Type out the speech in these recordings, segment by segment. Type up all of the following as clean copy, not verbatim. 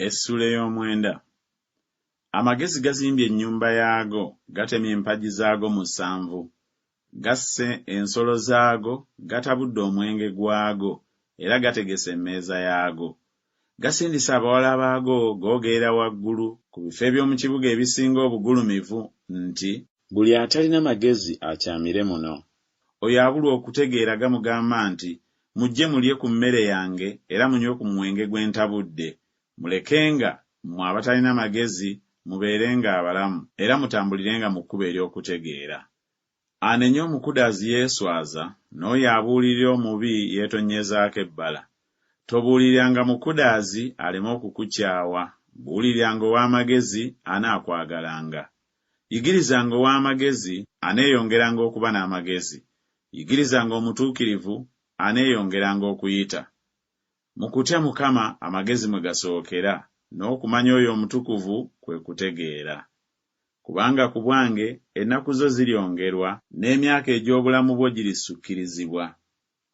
Essuula ey'omwenda. Amagezi gazimbye ennyumba yaago, gatemye empagi zaago musanvu. Gasse ensolo zaago, gatabudde omwenge gwago, era gategese emmeeza yaago. Gasindise abawala baago googerera waggulu ku bifo eby'omu kibuga ebisinga obugulumivu nti. Buli atalina magezi akyamire muno. Oyo abulwa okutegeera gamugamba nti, Mujje mulye ku mmere yange era munywe ku mwenge gwe ntabudde. Mulekenga, mmwe abatalina magezi, mubeerenga abalamu, era mutambulirenga mu kkubo ery'okutegeera. Anenya omukudaazi yeeswaza, n'oyo abuulirira omubi yeetonnyezaako ebbala. Tobuuliriranga mukudaazi, aleme okukukyawa, buuliriranga ow'amagezi, anaakwagalanga. Yigirizanga ow'amagezi, aneeyongeranga okuba n'amagezi, yigirizanga omutuukirivu, aneeyongeranga okuyita. Mu kutya Mukama amagezi mwe gasookera, n'okumanya Oyo Omutukuvu kwe kutegeera. Kubanga ku bwange ennaku zo ziryongerwa, n'emyaka egy'obulamu bwo girisukkirizibwa.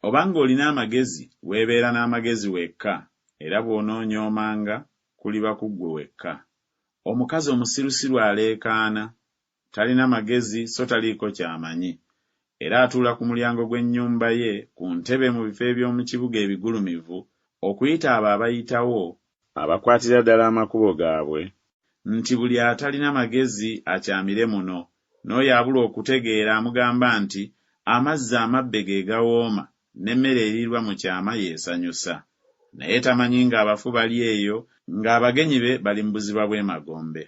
Obanga olina amagezi, weebeera n'amagezi wekka, era bw'onoonyoomanga, kuliba ku ggwe wekka. Omukazi omusirusiru aleekaana, talina magezi so taliiko ky'amanyi. Era atuula ku mulyango gw'ennyumba ye, ku ntebe mu bifo eby'omu kibuga ebigulumivu, okuyita abo abayitawo, abakwatira ddala amakubo gaabwe, nti Buli atalina magezi akyamire muno, n'oyo abulwa okutegeera amugamba nti Amazzi amabbe ge gawooma, n'emmere eriirwa mu kyama y'esanyusa. Naye tamanyi ng'abafu bali eyo, ng'abagenyi be bali mu buziba bw'emagombe.